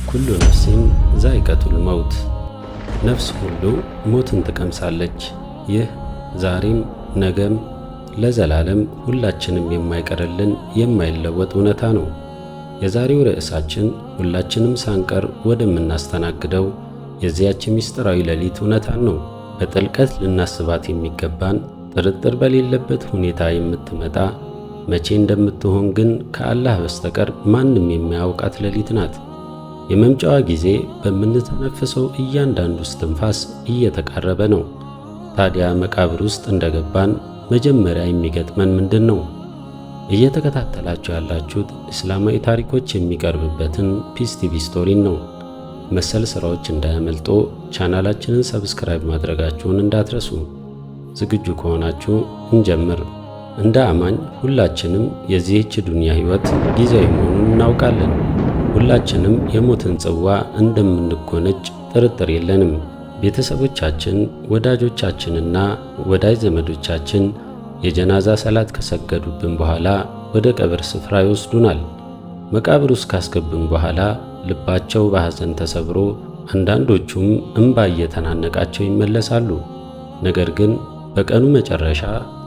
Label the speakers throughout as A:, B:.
A: كل نفس ذائقة الموت፣ ነፍስ ሁሉ ሞትን ትቀምሳለች። ይህ ዛሬም ነገም ለዘላለም ሁላችንም የማይቀርልን የማይለወጥ እውነታ ነው። የዛሬው ርዕሳችን ሁላችንም ሳንቀር ወደምናስተናግደው የዚያች ምስጢራዊ ሌሊት እውነታን ነው። በጥልቀት ልናስባት የሚገባን፣ ጥርጥር በሌለበት ሁኔታ የምትመጣ፣ መቼ እንደምትሆን ግን ከአላህ በስተቀር ማንም የማያውቃት ሌሊት ናት። የመምጫዋ ጊዜ በምንተነፍሰው እያንዳንዱ እስትንፋስ እየተቃረበ ነው። ታዲያ መቃብር ውስጥ እንደገባን መጀመሪያ የሚገጥመን ምንድን ነው? እየተከታተላችሁ ያላችሁት እስላማዊ ታሪኮች የሚቀርብበትን Peace TV Story ን ነው። መሰል ስራዎች እንዳያመልጦ ቻናላችንን subscribe ማድረጋችሁን እንዳትረሱ። ዝግጁ ከሆናችሁ እንጀምር። እንደ አማኝ ሁላችንም የዚህች ዱንያ ህይወት ጊዜያዊ መሆኑን እናውቃለን። ሁላችንም የሞትን ጽዋ እንደምንጎነጭ ጥርጥር የለንም። ቤተሰቦቻችን፣ ወዳጆቻችንና ወዳጅ ዘመዶቻችን የጀናዛ ሰላት ከሰገዱብን በኋላ ወደ ቀብር ስፍራ ይወስዱናል። መቃብር ውስጥ ካስገቡን በኋላ ልባቸው በሐዘን ተሰብሮ፣ አንዳንዶቹም እምባ እየተናነቃቸው ይመለሳሉ። ነገር ግን በቀኑ መጨረሻ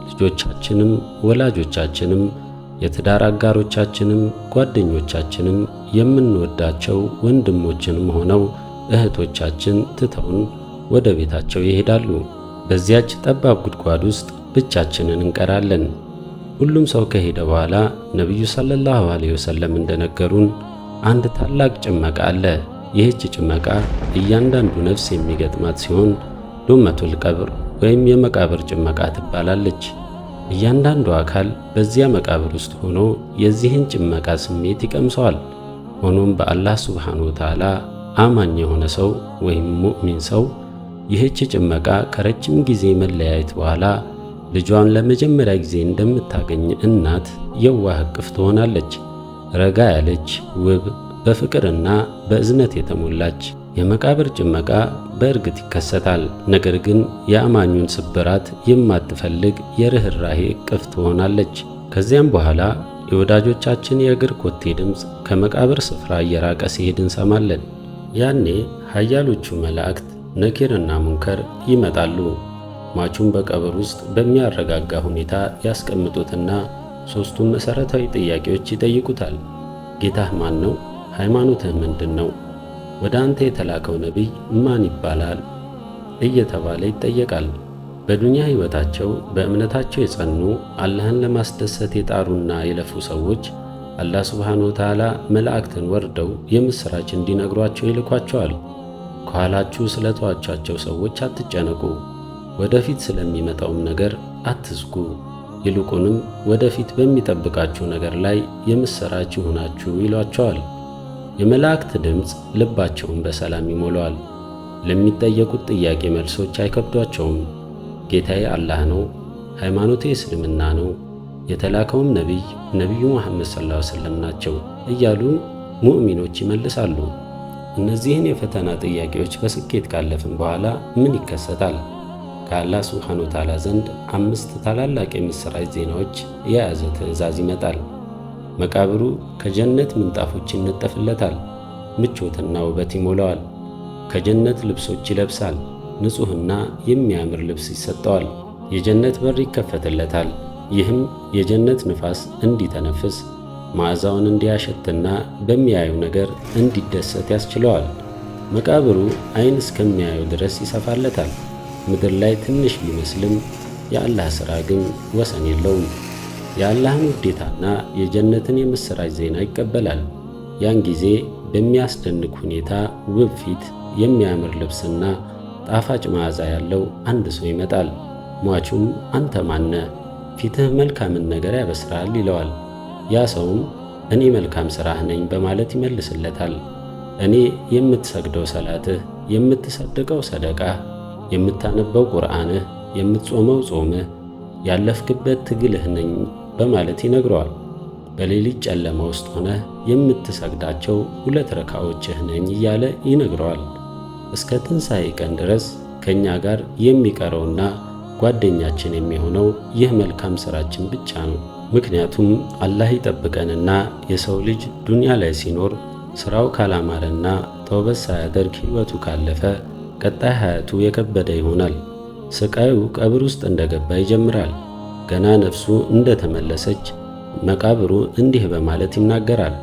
A: ልጆቻችንም፣ ወላጆቻችንም፣ የትዳር አጋሮቻችንም፣ ጓደኞቻችንም፣ የምንወዳቸው ወንድሞችንም ሆነው እህቶቻችን ትተውን ወደ ቤታቸው ይሄዳሉ። በዚያች ጠባብ ጉድጓድ ውስጥ ብቻችንን እንቀራለን። ሁሉም ሰው ከሄደ በኋላ ነቢዩ ሰለላሁ ዐለይሂ ወሰለም እንደነገሩን አንድ ታላቅ ጭመቃ አለ። ይህች ጭመቃ እያንዳንዱ ነፍስ የሚገጥማት ሲሆን ዱመቱል ቀብር ወይም የመቃብር ጭመቃ ትባላለች። እያንዳንዱ አካል በዚያ መቃብር ውስጥ ሆኖ የዚህን ጭመቃ ስሜት ይቀምሰዋል። ሆኖም በአላህ ሱብሓነሁ ወተዓላ አማኝ የሆነ ሰው ወይም ሙእሚን ሰው ይህች ጭመቃ ከረጅም ጊዜ መለያየት በኋላ ልጇን ለመጀመሪያ ጊዜ እንደምታገኝ እናት የዋህ እቅፍ ትሆናለች። ረጋ ያለች፣ ውብ፣ በፍቅርና በእዝነት የተሞላች። የመቃብር ጭመቃ በእርግጥ ይከሰታል። ነገር ግን የአማኙን ስብራት የማትፈልግ የርኅራሄ እቅፍ ትሆናለች። ከዚያም በኋላ የወዳጆቻችን የእግር ኮቴ ድምፅ ከመቃብር ስፍራ እየራቀ ሲሄድ እንሰማለን። ያኔ ኃያሎቹ መላእክት ነኪርና ሙንከር ይመጣሉ። ሟቹን በቀብር ውስጥ በሚያረጋጋ ሁኔታ ያስቀምጡትና ሦስቱን መሠረታዊ ጥያቄዎች ይጠይቁታል። ጌታህ ማን ነው? ሃይማኖትህ ምንድን ነው? ወደ አንተ የተላከው ነቢይ ማን ይባላል? እየተባለ ይጠየቃል። በዱንያ ሕይወታቸው በእምነታቸው የጸኑ፣ አላህን ለማስደሰት የጣሩና የለፉ ሰዎች አላህ ሱብሓነሁ ወተዓላ መላእክትን ወርደው የምሥራች እንዲነግሯቸው ይልኳቸዋል። ከኋላችሁ ስለተዋቿቸው ሰዎች አትጨነቁ፣ ወደፊት ስለሚመጣውም ነገር አትስጉ። ይልቁንም ወደፊት በሚጠብቃችሁ ነገር ላይ የምሥራች ይሁናችሁ ይሏቸዋል። የመላእክት ድምፅ ልባቸውን በሰላም ይሞላዋል። ለሚጠየቁት ጥያቄ መልሶች አይከብዷቸውም። ጌታዬ አላህ ነው፣ ሃይማኖቴ እስልምና ነው፣ የተላከውም ነቢይ ነቢዩ መሐመድ ሰለላሁ ዐለይሂ ወሰለም ናቸው እያሉ ሙእሚኖች ይመልሳሉ። እነዚህን የፈተና ጥያቄዎች በስኬት ካለፍን በኋላ ምን ይከሰታል? ከአላህ ሱብሓነሁ ወተዓላ ዘንድ አምስት ታላላቅ የምሥራች ዜናዎች የያዘ ትዕዛዝ ይመጣል። መቃብሩ ከጀነት ምንጣፎች ይነጠፍለታል፣ ምቾትና ውበት ይሞላዋል። ከጀነት ልብሶች ይለብሳል፣ ንጹሕና የሚያምር ልብስ ይሰጠዋል። የጀነት በር ይከፈትለታል። ይህም የጀነት ንፋስ እንዲተነፍስ፣ መዓዛውን እንዲያሸትና በሚያየው ነገር እንዲደሰት ያስችለዋል። መቃብሩ ዓይን እስከሚያየው ድረስ ይሰፋለታል። ምድር ላይ ትንሽ ቢመስልም የአላህ ሥራ ግን ወሰን የለውም። የአላህን ውዴታና የጀነትን የምሥራች ዜና ይቀበላል። ያን ጊዜ በሚያስደንቅ ሁኔታ ውብ ፊት፣ የሚያምር ልብስና ጣፋጭ መዓዛ ያለው አንድ ሰው ይመጣል። ሟቹም አንተ ማነህ? ፊትህ መልካምን ነገር ያበስራል ይለዋል። ያ ሰውም እኔ መልካም ሥራህ ነኝ በማለት ይመልስለታል። እኔ የምትሰግደው ሰላትህ፣ የምትሰድቀው ሰደቃህ፣ የምታነበው ቁርአንህ፣ የምትጾመው ጾምህ፣ ያለፍክበት ትግልህ ነኝ በማለት ይነግረዋል። በሌሊት ጨለማ ውስጥ ሆነህ የምትሰግዳቸው ሁለት ረካዎችህ ነኝ እያለ ይነግረዋል። እስከ ትንሣኤ ቀን ድረስ ከእኛ ጋር የሚቀረውና ጓደኛችን የሚሆነው ይህ መልካም ሥራችን ብቻ ነው። ምክንያቱም አላህ ይጠብቀንና የሰው ልጅ ዱንያ ላይ ሲኖር ሥራው ካላማረና ተውበት ሳያደርግ ሕይወቱ ካለፈ ቀጣይ ሐያቱ የከበደ ይሆናል። ስቃዩ ቀብር ውስጥ እንደገባ ይጀምራል። ገና ነፍሱ እንደተመለሰች መቃብሩ እንዲህ በማለት ይናገራል።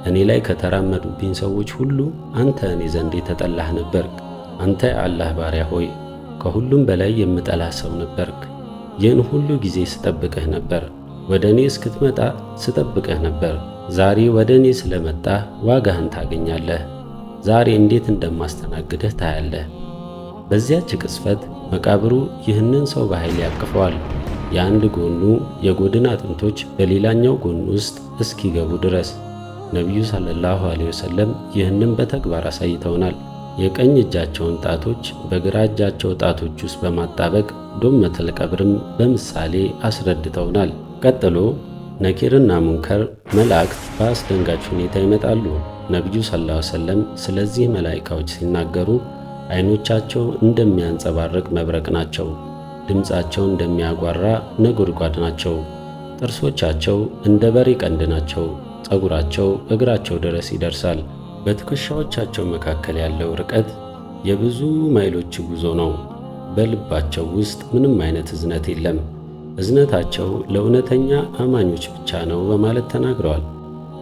A: እኔ ላይ ከተራመዱብኝ ሰዎች ሁሉ አንተ እኔ ዘንድ የተጠላህ ነበርክ። አንተ የአላህ ባሪያ ሆይ፣ ከሁሉም በላይ የምጠላህ ሰው ነበርክ። ይህን ሁሉ ጊዜ ስጠብቅህ ነበር። ወደ እኔ እስክትመጣ ስጠብቅህ ነበር። ዛሬ ወደ እኔ ስለመጣህ ዋጋህን ታገኛለህ። ዛሬ እንዴት እንደማስተናግድህ ታያለህ። በዚያች ቅጽበት መቃብሩ ይህንን ሰው በኃይል ያቅፈዋል። የአንድ ጎኑ የጎድን አጥንቶች በሌላኛው ጎን ውስጥ እስኪገቡ ድረስ። ነቢዩ ሰለላሁ ዐለይሂ ወሰለም ይህንን በተግባር አሳይተውናል። የቀኝ እጃቸውን ጣቶች በግራ እጃቸው ጣቶች ውስጥ በማጣበቅ ዶመተል ቀብርም በምሳሌ አስረድተውናል። ቀጥሎ ነኪርና ሙንከር መላእክት በአስደንጋጭ ሁኔታ ይመጣሉ። ነቢዩ ሰለላሁ ዐለይሂ ወሰለም ስለዚህ መላኢካዎች ሲናገሩ ዓይኖቻቸው እንደሚያንጸባርቅ መብረቅ ናቸው። ድምፃቸው እንደሚያጓራ ነጎድጓድ ናቸው። ጥርሶቻቸው እንደ በሬ ቀንድ ናቸው። ፀጉራቸው እግራቸው ድረስ ይደርሳል። በትከሻዎቻቸው መካከል ያለው ርቀት የብዙ ማይሎች ጉዞ ነው። በልባቸው ውስጥ ምንም አይነት እዝነት የለም። እዝነታቸው ለእውነተኛ አማኞች ብቻ ነው በማለት ተናግረዋል።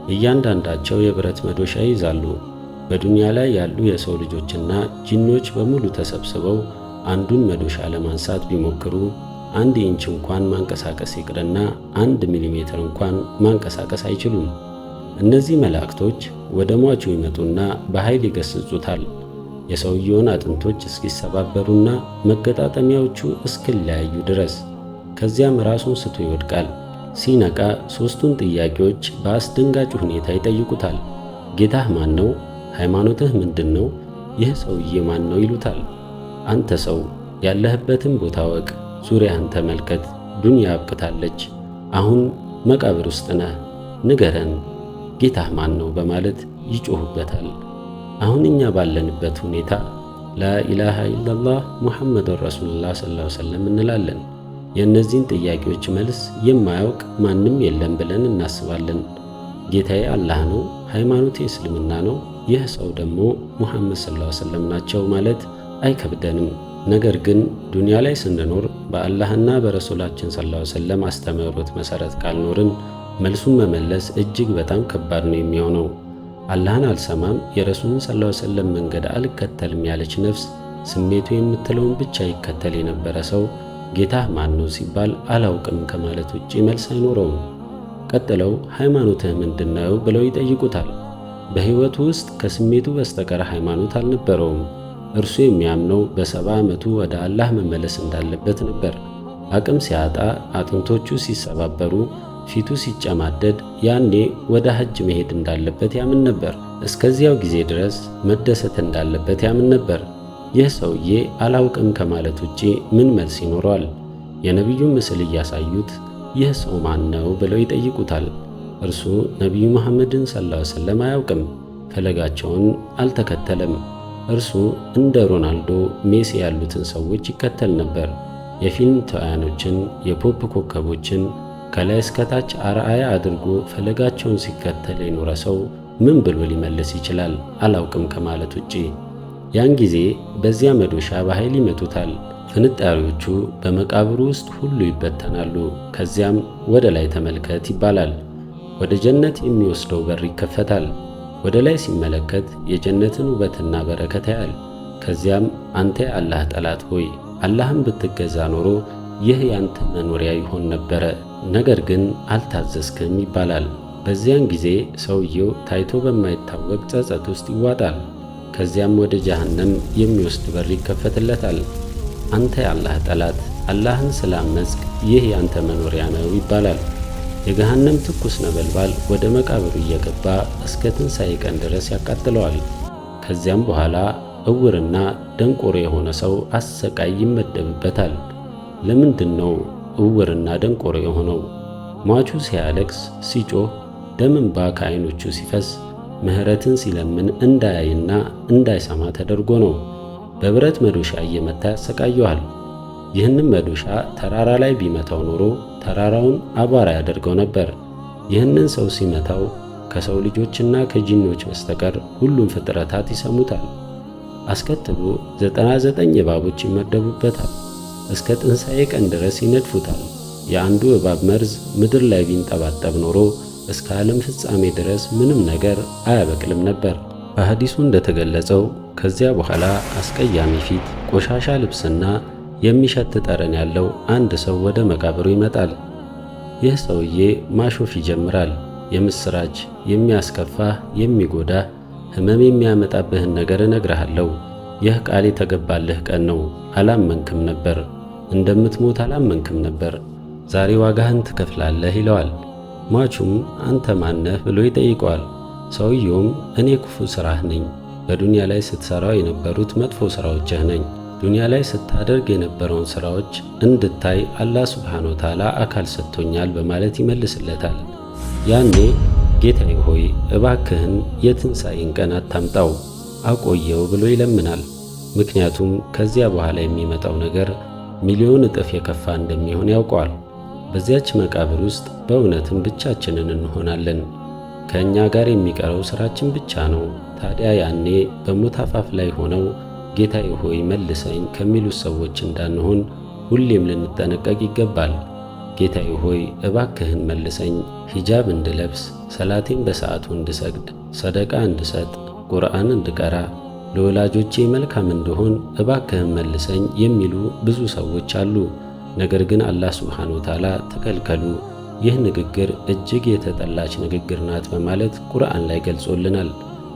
A: እያንዳንዳቸው የብረት መዶሻ ይይዛሉ። በዱንያ ላይ ያሉ የሰው ልጆችና ጂኖች በሙሉ ተሰብስበው አንዱን መዶሻ ለማንሳት ቢሞክሩ 1 ኢንች እንኳን ማንቀሳቀስ ይቅርና 1 ሚሊሜትር እንኳን ማንቀሳቀስ አይችሉም። እነዚህ መላእክቶች ወደ ሟቹ ይመጡና በኃይል ይገስጹታል። የሰውየውን አጥንቶች እስኪሰባበሩና መገጣጠሚያዎቹ እስኪለያዩ ድረስ። ከዚያም ራሱን ስቶ ይወድቃል። ሲነቃ ሦስቱን ጥያቄዎች በአስደንጋጭ ሁኔታ ይጠይቁታል። ጌታህ ማን ነው? ሃይማኖትህ ምንድን ነው? ይህ ሰውዬ ማን ነው? ይሉታል። አንተ ሰው፣ ያለህበትን ቦታ ወቅ፣ ዙሪያህን ተመልከት። ዱንያ አብቅታለች። አሁን መቃብር ውስጥ ነህ። ንገረን፣ ጌታህ ማን ነው? በማለት ይጮሁበታል። አሁን እኛ ባለንበት ሁኔታ ላኢላሃ ኢላላህ ሙሐመዱን ረሱሉላህ ሰለላሁ ዐለይሂ ወሰለም እንላለን። የእነዚህን ጥያቄዎች መልስ የማያውቅ ማንም የለም ብለን እናስባለን። ጌታዬ አላህ ነው፣ ሃይማኖቴ እስልምና ነው፣ ይህ ሰው ደግሞ ሙሐመድ ሰለላሁ ዐለይሂ ወሰለም ናቸው ማለት አይከብደንም። ነገር ግን ዱንያ ላይ ስንኖር በአላህና በረሱላችን ሰለላሁ ዐለይሂ ወሰለም አስተምህሮት መሰረት ካልኖርን መልሱን መመለስ እጅግ በጣም ከባድ ነው የሚሆነው። አላህን አልሰማም፣ የረሱሉን ሰለላሁ ዐለይሂ ወሰለም መንገድ አልከተልም ያለች ነፍስ፣ ስሜቱ የምትለውን ብቻ ይከተል የነበረ ሰው ጌታህ ማን ነው ሲባል አላውቅም ከማለት ውጪ መልስ አይኖረውም። ቀጥለው ሃይማኖትህ ምንድነው ብለው ይጠይቁታል። በሕይወቱ ውስጥ ከስሜቱ በስተቀር ሃይማኖት አልነበረውም። እርሱ የሚያምነው በ70 ዓመቱ ወደ አላህ መመለስ እንዳለበት ነበር። አቅም ሲያጣ፣ አጥንቶቹ ሲሰባበሩ፣ ፊቱ ሲጨማደድ ያኔ ወደ ሐጅ መሄድ እንዳለበት ያምን ነበር። እስከዚያው ጊዜ ድረስ መደሰት እንዳለበት ያምን ነበር። ይህ ሰውዬ አላውቅም ከማለት ውጪ ምን መልስ ይኖረዋል? የነቢዩን ምስል እያሳዩት ይህ ሰው ማን ነው ብለው ይጠይቁታል። እርሱ ነቢዩ መሐመድን ሰለላሁ ዐለይሂ ወሰለም አያውቅም፣ ፈለጋቸውን አልተከተለም። እርሱ እንደ ሮናልዶ፣ ሜሲ ያሉትን ሰዎች ይከተል ነበር። የፊልም ተዋናዮችን፣ የፖፕ ኮከቦችን ከላይ እስከታች አርአያ አድርጎ ፈለጋቸውን ሲከተል የኖረ ሰው ምን ብሎ ሊመልስ ይችላል? አላውቅም ከማለት ውጪ። ያን ጊዜ በዚያ መዶሻ በኃይል ይመቱታል። ፍንጣሪዎቹ በመቃብሩ ውስጥ ሁሉ ይበተናሉ። ከዚያም ወደ ላይ ተመልከት ይባላል። ወደ ጀነት የሚወስደው በር ይከፈታል። ወደ ላይ ሲመለከት የጀነትን ውበትና በረከት ያያል። ከዚያም አንተ የአላህ ጠላት ሆይ፣ አላህን ብትገዛ ኖሮ ይህ ያንተ መኖሪያ ይሆን ነበረ፣ ነገር ግን አልታዘዝክም ይባላል። በዚያን ጊዜ ሰውየው ታይቶ በማይታወቅ ጸጸት ውስጥ ይዋጣል። ከዚያም ወደ ጀሃነም የሚወስድ በር ይከፈትለታል። አንተ የአላህ ጠላት፣ አላህን ስላመጽክ ይህ ያንተ መኖሪያ ነው ይባላል። የገሃነም ትኩስ ነበልባል ወደ መቃብሩ እየገባ እስከ ትንሣኤ ቀን ድረስ ያቃጥለዋል። ከዚያም በኋላ እውርና ደንቆሮ የሆነ ሰው አሰቃይ ይመደብበታል። ለምንድን ነው እውርና ደንቆሮ የሆነው? ሟቹ ሲያለቅስ፣ ሲጮህ፣ ደም እንባ ከዓይኖቹ ሲፈስ፣ ምሕረትን ሲለምን እንዳያይና እንዳይሰማ ተደርጎ ነው። በብረት መዶሻ እየመታ ያሰቃየዋል። ይህንም መዶሻ ተራራ ላይ ቢመታው ኖሮ ተራራውን አቧራ ያደርገው ነበር። ይህንን ሰው ሲመታው ከሰው ልጆችና ከጂኖች በስተቀር ሁሉም ፍጥረታት ይሰሙታል። አስከትሎ 99 እባቦች ይመደቡበታል። እስከ ትንሣኤ ቀን ድረስ ይነድፉታል። የአንዱ እባብ መርዝ ምድር ላይ ቢንጠባጠብ ኖሮ እስከ ዓለም ፍጻሜ ድረስ ምንም ነገር አያበቅልም ነበር። በሐዲሱ እንደተገለጸው ከዚያ በኋላ አስቀያሚ ፊት፣ ቆሻሻ ልብስና የሚሸት ጠረን ያለው አንድ ሰው ወደ መቃብሩ ይመጣል። ይህ ሰውዬ ማሾፍ ይጀምራል። የምስራች፣ የሚያስከፋህ፣ የሚጎዳህ፣ ሕመም የሚያመጣብህን ነገር እነግርሃለሁ። ይህ ቃል የተገባልህ ቀን ነው። አላመንክም ነበር፣ እንደምትሞት አላመንክም ነበር። ዛሬ ዋጋህን ትከፍላለህ ይለዋል። ሟቹም አንተ ማነህ ብሎ ይጠይቀዋል። ሰውየውም እኔ ክፉ ሥራህ ነኝ፣ በዱንያ ላይ ስትሠራው የነበሩት መጥፎ ሥራዎችህ ነኝ። ዱንያ ላይ ስታደርግ የነበረውን ሥራዎች እንድታይ አላህ ሱብሓነሁ ወተዓላ አካል ሰጥቶኛል በማለት ይመልስለታል። ያኔ ጌታዬ ሆይ እባክህን የትንሣኤን ቀን አታምጣው አቆየው ብሎ ይለምናል። ምክንያቱም ከዚያ በኋላ የሚመጣው ነገር ሚሊዮን እጥፍ የከፋ እንደሚሆን ያውቀዋል። በዚያች መቃብር ውስጥ በእውነትም ብቻችንን እንሆናለን። ከእኛ ጋር የሚቀረው ሥራችን ብቻ ነው። ታዲያ ያኔ በሞት አፋፍ ላይ ሆነው ጌታዬ ሆይ መልሰኝ ከሚሉት ሰዎች እንዳንሆን ሁሌም ልንጠነቀቅ ይገባል። ጌታዬ ሆይ እባክህን መልሰኝ፣ ሂጃብ እንድለብስ፣ ሰላቴን በሰዓቱ እንድሰግድ፣ ሰደቃ እንድሰጥ፣ ቁርአን እንድቀራ፣ ለወላጆቼ መልካም እንድሆን እባክህን መልሰኝ የሚሉ ብዙ ሰዎች አሉ። ነገር ግን አላህ ሱብሓነሁ ወተዓላ ተከልከሉ፣ ይህ ንግግር እጅግ የተጠላች ንግግር ናት በማለት ቁርአን ላይ ገልጾልናል።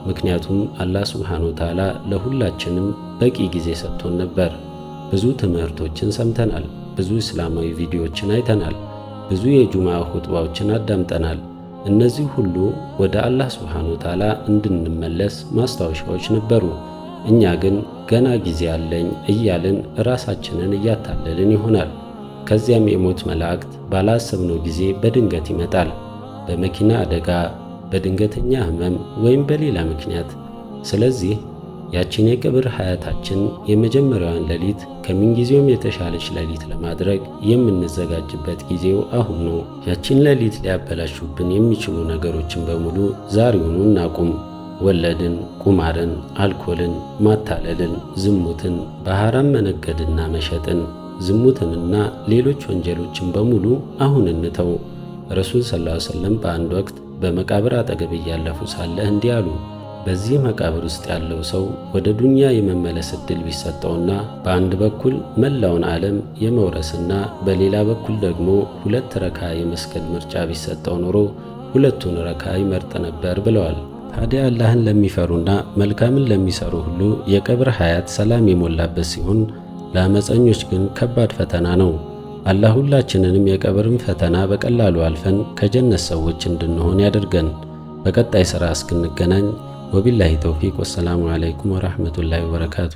A: ምክንያቱም አላህ ሱብሓነሁ ወተዓላ ለሁላችንም በቂ ጊዜ ሰጥቶን ነበር። ብዙ ትምህርቶችን ሰምተናል። ብዙ እስላማዊ ቪዲዮዎችን አይተናል። ብዙ የጁምዓ ኹጥባዎችን አዳምጠናል። እነዚህ ሁሉ ወደ አላህ ሱብሓነሁ ወተዓላ እንድንመለስ ማስታወሻዎች ነበሩ። እኛ ግን ገና ጊዜ አለኝ እያልን ራሳችንን እያታለልን ይሆናል። ከዚያም የሞት መላእክት ባላሰብነው ጊዜ በድንገት ይመጣል። በመኪና አደጋ፣ በድንገተኛ ሕመም ወይም በሌላ ምክንያት። ስለዚህ ያቺን የቀብር ሐያታችን የመጀመሪያዋን ሌሊት ከምንጊዜውም የተሻለች ሌሊት ለማድረግ የምንዘጋጅበት ጊዜው አሁን ነው። ያቺን ሌሊት ሊያበላሹብን የሚችሉ ነገሮችን በሙሉ ዛሬውኑ እናቁም። ወለድን፣ ቁማርን፣ አልኮልን፣ ማታለልን፣ ዝሙትን፣ በሐራም መነገድና መሸጥን፣ ዝሙትንና ሌሎች ወንጀሎችን በሙሉ አሁን እንተው። ረሱል ሰለላሁ ዐለይሂ ወሰለም በአንድ ወቅት በመቃብር አጠገብ እያለፉ ሳለ እንዲህ አሉ። በዚህ መቃብር ውስጥ ያለው ሰው ወደ ዱንያ የመመለስ ዕድል ቢሰጠውና በአንድ በኩል መላውን ዓለም የመውረስና በሌላ በኩል ደግሞ ሁለት ረካ የመስገድ ምርጫ ቢሰጠው ኖሮ ሁለቱን ረካ ይመርጥ ነበር ብለዋል። ታዲያ አላህን ለሚፈሩና መልካምን ለሚሰሩ ሁሉ የቀብር ሐያት ሰላም የሞላበት ሲሆን ለአመፀኞች ግን ከባድ ፈተና ነው። አላህ ሁላችንንም የቀብርን ፈተና በቀላሉ አልፈን ከጀነት ሰዎች እንድንሆን ያደርገን። በቀጣይ ሥራ እስክንገናኝ ወቢላሂ ተውፊቅ ወሰላሙ ዓለይኩም ወራህመቱላሂ ወበረካቱ።